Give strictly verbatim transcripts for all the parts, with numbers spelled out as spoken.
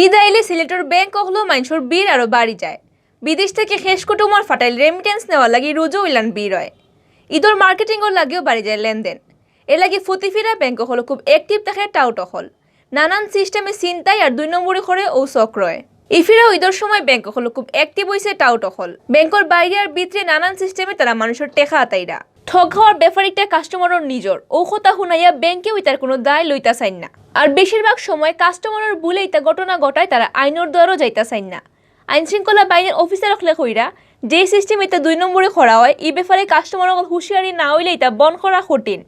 ঈদ আইলে সিলেটর ব্যাংক অকলো মাইনষর ভিড় আরো বাড়ি যায়। বিদেশ থাকি খেশ কুটুমর ফাটাইল রেমিটেন্স নেওয়ার লাগি রুজু ইলান ভিড় অয়। ঈদর মার্কেটিংর লাগিও বাড়ি যায় লেনদেন। এর লাগি ফুতিফিরা ব্যাংক অকলো খুব অ্যাক্টিভ থাকে টাউট অকল। নানান সিস্টেমে ছিনতাই আর দুই নম্বরি করে অউ চক্রয়। ইফিরাও ঈদর সময় ব্যাংক অকলো খুব অ্যাক্টিভ অইছে টাউট অকল। ব্যাংকর বাইরে আর ভিতরে নানান সিস্টেমে তারা মানষর টেকা আতাইরা। ঠগ খাওয়ার ব্যাপার ইটা কাস্টমারর নিজর। অউ কথা হুনাইয়া ব্যাংকেও ইতার কুনু দায় লইতা চাইন না। আর বেশিরভাগ সময় কাস্টমারর ভুলে ইতা ঘটনা ঘটায়, তারা আইনর দুয়ারও যাইতা চাইন না। আইন শৃঙ্খলা বাহিনীর অফিসার অকলে কইরা, যে সিস্টেমে ইতা দুই নম্বরি করা অয়, ই ব্যাপারে কাস্টমার অকল হুঁশিয়ারি না অইলে ইতা বন্ধ করা কঠিন।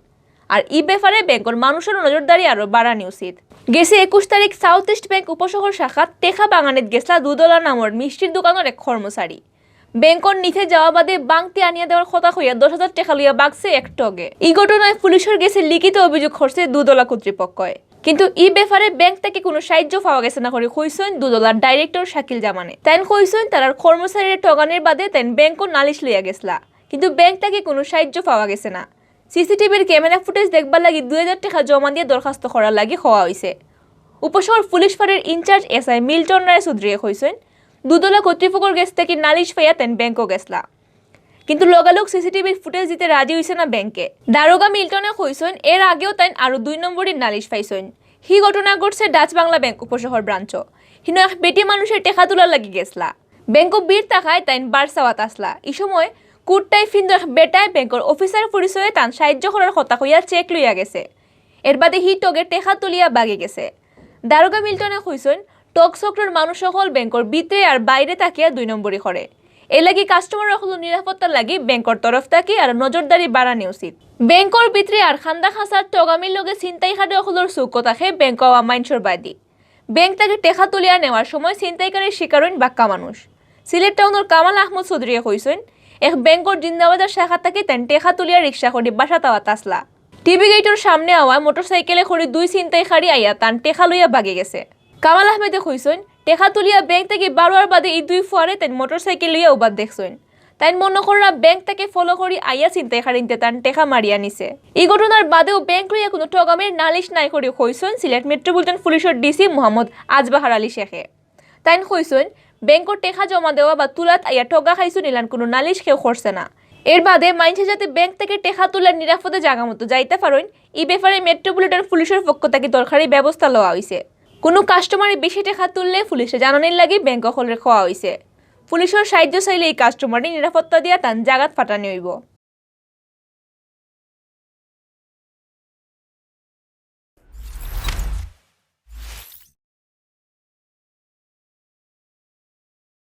আর ই ব্যাপারে ব্যাংকর মানষর নজরদারি আরো বাড়ানি উচিত। গেছে একুশ তারিখ সাউথ ইস্ট ব্যাংক উপশহর শাখাত টেকা বাগানিত গেছলা দুধওয়ালা নামর মিষ্টির দোকানর এক কর্মচারী। ব্যাংকর নিতে যাওয়া বাদে বাংতি আনিয়া দেওয়ার কথা কইয়া দশ হাজার টেকা লইয়া বাগছে এক ঠগে। ই ঘটনায় পুলিশর গেছে লিখিত অভিযোগ করছে দুধওয়ালা কর্তৃপক্ষয়। কিন্তু ই ব্যাপারে ব্যাংক থাকি কুনু সাহায্য পাওয়া গেছে না করি কইছইন দুধওয়ালার ডাইরেক্টর শাকিল জামানে। তাইন কইছইন তারার কর্মচারীরে ঠগানির বাদে তাইন ব্যাংকও নালিশ লইয়া গেছলা, কিন্তু ব্যাংক থাকি কুনু সাহায্য পাওয়া গেছে না। সিসিটিভির ক্যামেরা ফুটেজ দেখবার লাগি দুই হাজার টেকা জমা দিয়া দরখাস্ত করার লাগি কওয়া অইছে। উপশহর পুলিশ ফাঁড়ির ইনচার্জ এসআই মিল্টন রায় চৌধুরীয়ে কইছইন, দুধওয়ালা কর্তৃপক্ষর গেছ থাকি নালিশ পাইয়া তাইন ব্যাংকও গেছলা। কিন্তু লগালগ সিসিটিভির ফুটেজ দিতে রাজি অইছে না ব্যাংকে। দারোগা মিল্টনে কইছইন, এর আগেও তাইন আরো দুই নম্বরির নালিশ পাইছইন। হি ঘটনা ঘটছে ডাচ বাংলা ব্যাংক উপশহর ব্রাঞ্চও। হিনো এক বেটি মানুষে টেকা তুলার লাগি গেছলা। ব্যাংকও ভিড় থাকায় তাইন বার চাওয়াত আছলা। ই সময় কুট টাই ফিন্দা এক বেটায় ব্যাংকর অফিসার পরিচয়ে তান সাহায্য করার কথা কইয়া চেক লইয়া গেছে। এর বাদে হি ঠগে টেকা তুলিয়া বাগি গেছে। দারোগা মিল্টনে কইছইন, ঠগ চক্রর মানুষ অকল ব্যাংকর ভিতরে আর বাইরে থাকিয়া দুই নম্বরি করে। এর লাগি কাস্টমার অকলর নিরাপত্তার লাগি ব্যাংকর তরফ থাকি আরো নজরদারি বাড়ানি উচিত। ব্যাংকর ভিতরে আর খান্দা খাসার ঠগামির লগে ছিনতাইকারী অকলর চউক্ষ থাকে ব্যাংকো আওয়া মাইনষর বায়দি। ব্যাংক থাকি টেকা তুলিয়া নেওয়ার সময় ছিনতাইকারীর শিকার অইন বাক্কা মানুষ। সিলেট টাউনর কামাল আহমদ চৌধুরীয়ে কইছইন, এক ব্যাংকর জিন্দাবাজার শাখা থাকি তাইন টেকা তুলিয়া রিক্সা করি বাসাত আওয়াত আছলা। টিভি গেটর সামনে আওয়া মোটরসাইকেলে করি দুই ছিনতাইকারী আইয়া তান টেকা লইয়া বাগি গেছে। কামাল আহমেদে কইছইন, টেকা তুলিয়া ব্যাংক থাকি বারোয়ার বাদে ই দুই ফুয়ারে তাইন মোটরসাইকেল লইয়া উবাত দেখছইন। তাইন মনো কররা ব্যাংক থাকি ফলো করি আইয়া ছিনতাইকারীন্তে তান টেকা মারিয়া নিছে। ই ঘটনার বাদেও ব্যাংক লইয়া কুনু ঠগামির নালিশ নাই করি কইছইন সিলেট মেট্রোপলিটন পুলিশর ডিসি মোহাম্মদ আজবাহার আলী শেখে। তাইন কইছইন, ব্যাংকর টেকা জমা দেওয়া বা তুলাত আইয়া ঠগা খাইছইন ইলান কুনু নালিশ কেউ করছে না। এর বাদে মাইনষে যাতে ব্যাংক থাকি টেকা তুলিয়া নিরাপদে জাগা মতো যাইতা পারইন, ই ব্যাপারে মেট্রোপলিটন পুলিশর পক্ষ থাকি দরকারি ব্যবস্থা লওয়া অইছে। কুনু কাস্টমারে বেশি টেকা তুললে পুলিশে জানানির লাগি ব্যাংক অকলরে কওয়া অইছে। পুলিশর সাহায্য চাইলে ই কাস্টমারে নিরাপত্তা দিয়া তান জাগাত ফাটানি অইবো।